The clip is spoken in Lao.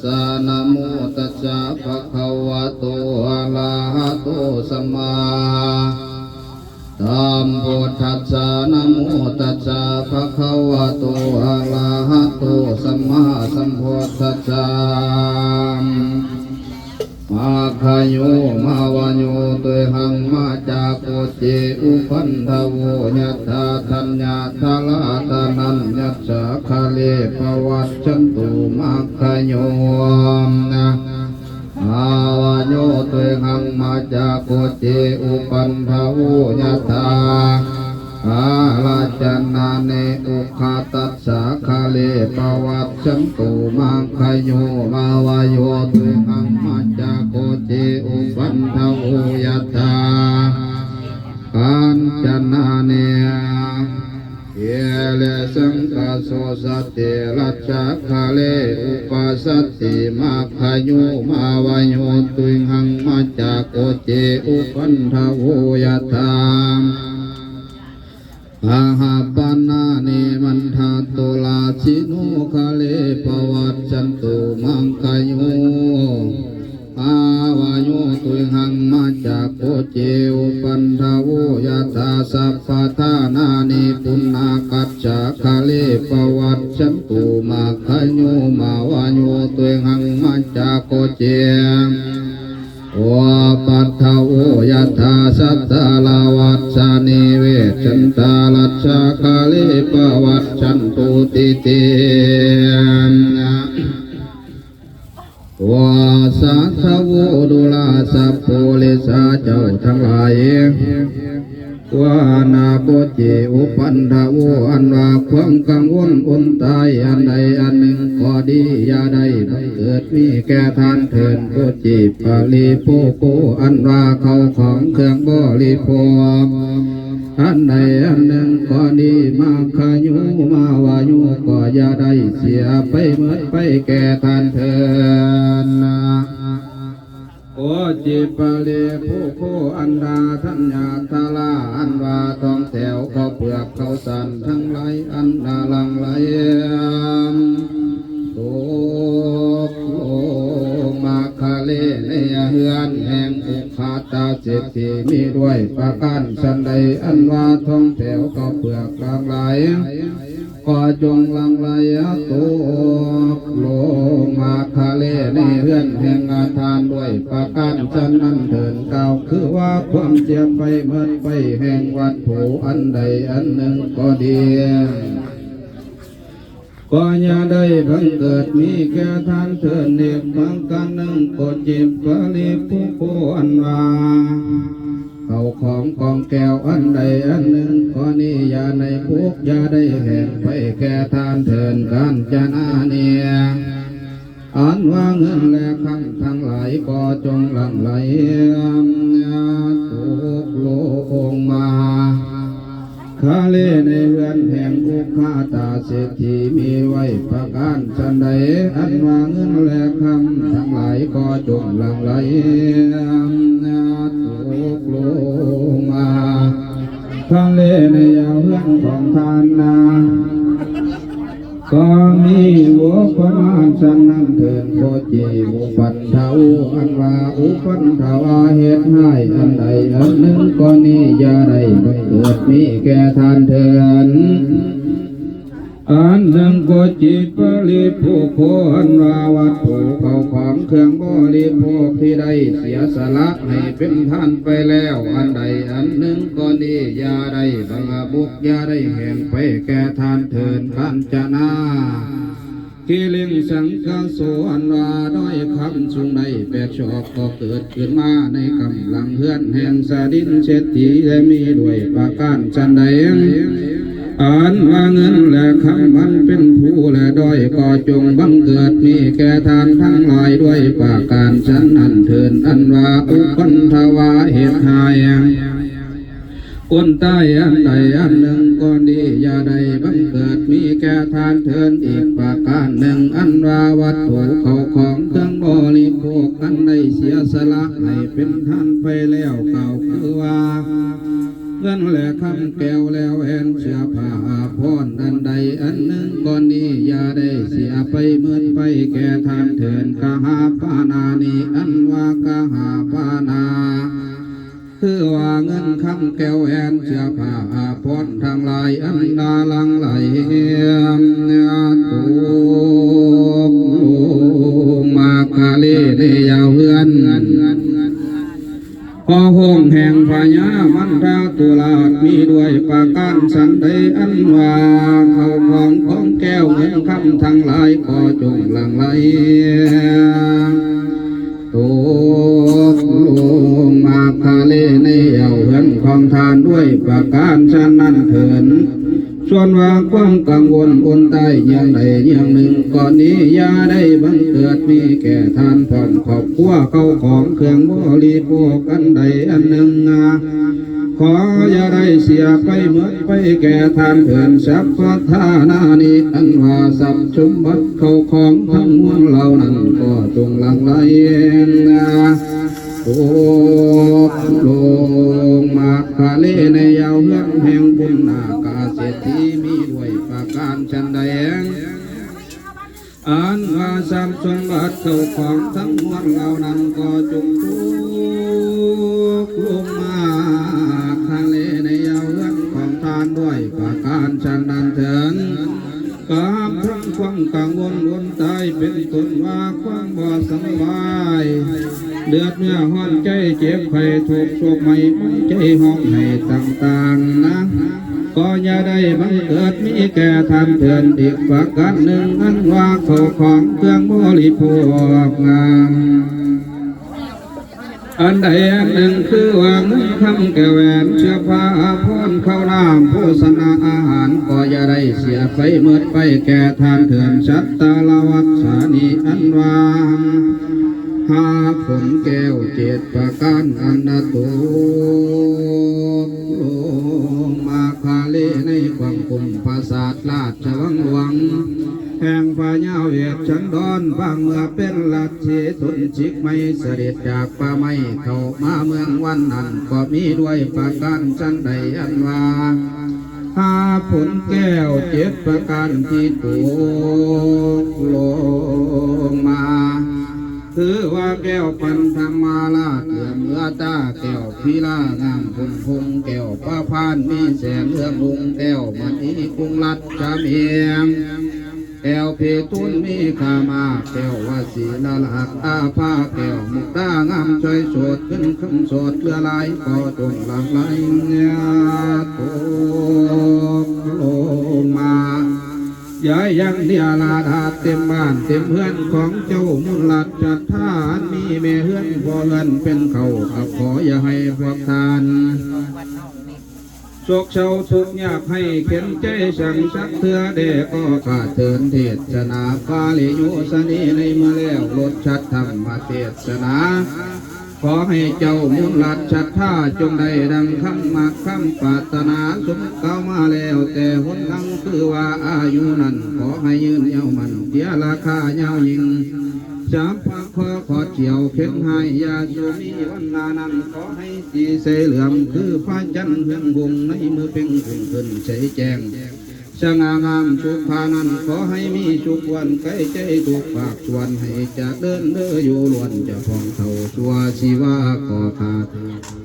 ສະ ນະໂມຕັດສະ ພະຄະວະໂຕ ອະລະຫະໂຕ ສຳມາສຳພຸດທັດສະ ນະໂມຕັດສະ ພະຄະວະໂຕ ອະລະຫະໂຕ ສຳມາສຳພຸດທັດສະ ມັກຂະໂຍ ມາວະໂຍ ຕຸຍຫັງ ມາຈາໂກ ເຈ ອຸປັນທະໂວ ຍັດຖາ ທັນຍະ ທະລາ ຕະນັນຍັດສາ ຄະເລ ປະວັດ ສັນຕຸ ມັກຂະໂຍ ມາວະໂຍ ຕຸຍຫັງ ມາຈາໂກ ເຈ ອຸປັນທະໂວ ຍະຖາ ອາລະຈະນາ ເນ ອຸຄະຕັດສາ ຄະເລ ປະວັດ ສັນຕຸ ມັກຂະໂຍ ມາວະໂຍ ຕຸຍຫັງ ມາຈາໂກ ເຈ ອຸປັນທະໂວ ຍະຖາ ຄັນຈະນາ ເນ ເອ ເລ ສັງຄະໂສ ສະເຕ ລັດສາ ຄະເລ ອຸປະສັດຕິ ມັກຂະໂຍ ມາວະໂຍ ຕຸຍຫັງ ມາຈາໂກ ເຈ ອຸປັນທະໂວ ຍະຖາ ອາຫາປະນາ ເນ ມັນທະໂຕ ລາຊິໂນ ຄະເລ ປະວັດ ສັນຕຸ ມັງຄະໂຍ ອາວະໂຍ ຕຸຍຫັງ ມາຈາໂກ ເຈ ອຸປັນທະໂວ ຍະຖາ ສັບພະທານາ ເນ ປຸນນາກັດສາ ຄະເລ ປະວັດ ສັນຕຸ ມັກຂະໂຍ ມາວະໂຍ ຕຸຍຫັງ ມາຈາໂກ ເຈ ໂອປັດຖະໂວ ຍະຖາ ສັດຕາລາວັດສາ ເນ ເວສັນຕາລັດສາ ຄະເລ ປະວັດ ສັນຕຸ ຕິເຕ ໂອ ສາທະໂວ ດຸລາ ສັບໂພລິສາ ເຈົ້າທັງຫຼາຍ ວານາໂກ ເຈ ອຸປັນທະໂວ ອັນວ່າຄວາມກັງວົນອົນຕາຍ ອັນໃດອັນໜຶ່ງກໍດີ ຢ່າໄດ້ບັງເກີດມີແກ່ທ່ານເທີນ ໂກ ເຈ ປະລິໂພໂກ ອັນວ່າເຂົ້າຂອງເຄື່ອງບໍລິໂພກ ອັນໃດອັນໜຶ່ງກໍດີ ມັກຂະໂຍ ມາວະໂຍ ກໍຢ່າໄດ້ເສຍໄປໝົດໄປແກ່ທ່ານເທີນ ໂອ ເຈ ປະລິໂພໂກ ອັນດາທັນຍາທາລາ ອັນວ່າທອງແຖວ ເຂົ້າເປືອກ ເຂົ້າສານທັງຫຼາຍ ອັນນາຫຼັ່ງໄຫຼ ຕົກລົງມາຄະເລ ໃນເຮືອນແຫ່ງອຸຄາຕາເສດຖີ ມີດ້ວຍປະການສັນໃດ ອັນວ່າທອງແຖວ ເຂົ້າເປືອກ ຫຼັ່ງໄຫຼ ກໍຈົ່ງຫຼັ່ງໄຫຼຕົກລົງມາຄະເລ ໃນເຮືອນແຫ່ງອາທານດ້ວຍປະການສັນນັ້ນເທີນ ກ່າວຄືວ່າຄວາມເສຍໄປໝົດໄປແຫ່ງວັດຖຸອັນໃດອັນໜຶ່ງກໍດີ ກໍຢ່າໄດ້ບັງເກີດມີແກ່ທ່ານເທີນ ອີກປະການໜຶ່ງກໍເຈ ປະລິໂພໂກ ອັນວ່າ ເຂົ້າຂອງກອງແກ້ວອັນໃດອັນໜຶ່ງກໍດີ ຢ່າໄດ້ຜູກ ຢ່າໄດ້ແຫ່ງໄປແກ່ທ່ານເທີນ ການຈະນາເນຍ ອັນວ່າເງິນແລະຄຳທັງຫຼາຍກໍຈົ່ງຫຼັ່ງໄຫຼຕົກລົງມາ ຄະເລ ໃນເຮືອນແຫ່ງອຸຄາຕາເສດຖີ ມີໄວ້ປະການສັນໃດ ອັນວ່າເງິນແລະຄຳທັງຫຼາຍກໍຈົ່ງຫຼັ່ງໄຫຼຕົກລົງມາ ຄະເລ ໃນເຮືອນຂອງທ່ານນາ ກໍມີໂອປະມານສັນນັ້ນເທີນ ໂຄຈິ ອຸປັນທະໂວ ອັນວ່າອຸປັນທະວາເຫດຮ້າຍອັນໃດອັນໜຶ່ງກໍນີ້ ຢ່າໄດ້ບັງເກີດມີແກ່ທ່ານເທີນ ອັນໜຶ່ງໂຄຈິ ປະລິໂພໂຄ ອັນວ່າວັດຖຸເຂົ້າຂອງເຄື່ອງບໍລິໂພກທີ່ໄດ້ເສຍສະຫຼະໃຫ້ເປັນທານໄປແລ້ວ ອັນໃດອັນໜຶ່ງກໍນີ້ ຢ່າໄດ້ບັງອະບົກ ຢ່າໄດ້ແຫ່ງໄປແກ່ທ່ານເທີນ ການຈະນາ ຄິລິງສັງຄະໂສ ອັນວ່າດ້ອຍຄຳສູງໄດ້ແປດສອກ ກໍເກີດຂຶ້ນມາໃນກຳລັງເຮືອນແຫ່ງສະດິນເສດຖີ ແລະມີດ້ວຍປະການສັນໃດ ອັນວ່າເງິນແລະຄຳມັນເປັນພູແລະດອຍ ກໍຈົ່ງບັງເກີດມີແກ່ທ່ານທັງຫຼາຍດ້ວຍປະການສັນນັ້ນເທີນ ອັນວ່າອຸປັນທະວາເຫດຮ້າຍ ຄົນຕາຍອັນໃດອັນໜຶ່ງກໍດີ ຢ່າໄດ້ບັງເກີດມີແກ່ທ່ານເທີນອີກປະການໜຶ່ງ ອັນວ່າວັດຖຸເຂົ້າຂອງເຄື່ອງບໍລິໂພກ ອັນໄດ້ເສຍສະຫຼະໃຫ້ເປັນທານໄປແລ້ວ ກ່າວຄືວ່າ ເງິນແລະຄຳແກ້ວແລະແຫວນເສື້ອຜ້າອາພອນ ອັນໃດອັນໜຶ່ງກໍນີ້ ຢ່າໄດ້ເສຍໄປໝົດໄປແກ່ທ່ານເທີ້ນ ກະຫາປານານີ້ ອັນວ່າກະຫາປານາ ຄືວ່າເງິນຄຳແກ້ວແຫວນເສື້ອຜ້າອາພອນທັງຫຼາຍ ອັນດາຫຼັ່ງໄຫຼຕົກລົງມາຄາເລໃນເຫຍົາເຮືອນ ພໍໂຮງແຫ່ງພະຍາມັນທາຕຸລາດ ມີດ້ວຍປະການສັນໃດ ອັນວ່າເຂົ້າຂອງຂອງແກ້ວເງິນຄຳທັງຫຼາຍ ກໍຈົ່ງຫຼັ່ງໄຫຼຕົກລົງມາຄາເລໃນເຫຍົາເຮືອນຂອງທ່ານດ້ວຍປະການສັນນັ້ນເທີ້ນ. ສ່ວນວ່າຄວາມກັງວົນອົນຕາຍຢ່າງໃດຢ່າງໜຶ່ງກໍນີ້ ຢ່າໄດ້ບັງເກີດມີແກ່ທ່ານພ້ອມຄອບຄົວ ເຂົ້າຂອງເຄື່ອງບໍລິໂພກອັນໃດອັນໜຶ່ງ ຂໍຢ່າໄດ້ເສຍໄປໝົດໄປແກ່ທ່ານເທີ້ນ ສັບພະທານານີ້ ອັນວ່າຊັບສົມບັດເຂົ້າຂອງທັງມວນເຫຼົ່ານັ້ນ ກໍຈົ່ງຫຼັ່ງໄຫຼ ຕົກລົງມາຄາເລໃນເຫຍົາເຮືອນແຫ່ງບຸນນາກາເສດຖີ ມີດ້ວຍປະການສັນໃດ ອັນວ່າຊັບສົມບັດເຂົ້າຂອງທັງມວນເຫຼົ່ານັ້ນ ກໍຈົ່ງຕົກລົງມາຄາເລໃນເຫຍົາເຮືອນຂອງທ່ານດ້ວຍປະການສັນນັ້ນເທີ້ນ. ກັບທັງຄວາມກັງວົນອົນຕາຍ ເປັນຕົ້ນວ່າຄວາມບໍ່ສຳບາຍ ເດືອດເນື້ອຮ້ອນໃຈ ເຈັບໄຂ້ທຸກໂສກໄໝ້ ໃຈຮ້ອງໄຫ້ຕ່າງໆນະ ກໍຢ່າໄດ້ບັງເກີດມີແກ່ທ່ານເທີ້ນອີກປະການໜຶ່ງ ອັນວ່າເຂົ້າຂອງເຄື່ອງບໍລິໂພກ ອັນໃດອັນໜຶ່ງ ຄືວ່າເງິນຄຳແກ້ວແຫວນເສື້ອຜ້າອາພອນ ເຂົ້ານ້ຳໂພຊະນາອາຫານ ກໍຢ່າໄດ້ເສຍໄປໝົດໄປແກ່ທ່ານເທີ້ນ ສັດຕາລະວັດສານີ ອັນວ່າຫາກຜົນແກ້ວເຈັດປະການ ອັນນະຕົກລົງມາຄາເລໃນຄວາມຄຸ້ມປາສາດລາຊະວັງຫຼວງ ແຫ່ງພະຍາເວດສັນດອນ ບາງເມື່ອເປັນລັດເຊຕົນຊິກໄໝ ສະເດັດຈາກປ່າໄມ້ເຂົ້າມາເມືອງວັນນັ້ນ ກໍມີດ້ວຍປະການສັນໃດ ອັນວ່າຫາກຜົນແກ້ວເຈັດປະການທີ່ຕົກລົງມາ ຄືວ່າແກ້ວປັນທະມາລາດເຫຼືອເໝືອຕາ ແກ້ວພີລາງາມພົ້ນພົງ ແກ້ວປະພານມີແສງເຮືອງຮຸ່ງ ແກ້ວມະນີກຸງລັດຈະເມງ ແກ້ວເພຕູນມີຄ່າມາກ ແກ້ວວະສີລະລັກອາພາ ແກ້ວມຸກດາງາມຊ່ອຍໂສດ ເງິນຄຳໂສດເຫຼືອຫຼາຍກໍຈົ່ງຫຼັ່ງໄຫຼຕົກລົງມາ ຢ່າຍັງເລຍລາດາດເຕັມບ້ານເຕັມເຮືອນຂອງເຈົ້າ ມູນລັດສັດທາ ອັນມີແມ່ເຮືອນພໍ່ເຮືອນເປັນເຄົ້າ ກໍຂໍຢ່າໃຫ້ພວກທ່ານ ໂສກເສົ້າທຸກຍາກ ໃຫ້ເຂັນໃຈສັງສັກເທື່ອແດ່ ກໍຂ້າເທີ້ນເທດສະໜາປາລິໂຍສະນີ ໃນເມື່ອແລ້ວລົດສັດທຳມະເທດສະໜາ ຂໍໃຫ້ເຈົ້າມູນລັດສັດທາ ຈົ່ງໄດ້ດັ່ງຄຳມັກຄຳປາດຖະໜາ ສົມກ່າວມາແລ້ວແຕ່ຫົນຫຼັງ ຄືວ່າອາຍຸນັ້ນ ຂໍໃຫ້ຍືນຍາວໝັ້ນ ເດຍລະຄາຍາວຍິ່ງ ສາມພະຂໍຂອດສ່ຽວເຂັນຫາຍ ຢ່າສູ່ມີວັນໜ້ານັ້ນ ຂໍໃຫ້ສີໃສເຫຼື້ອມ ຄືພະຈັນເຮືອງຮຸ່ງ ໃນມື້ເພັງຂຶ້ນຂຶ້ນໃສແຈ້ງ ສະຫງ່າງາມສຸພານັ້ນ ຂໍໃຫ້ມີສຸກວັນໄກ ໃຈທຸກພາກສ່ວນໃຫ້ຈະເລີນເດີຢູ່ ລ້ວນຈະຜ່ອງເທົ້າຊົ່ວຊີວາ ຂໍຂ້າເທີ້ນ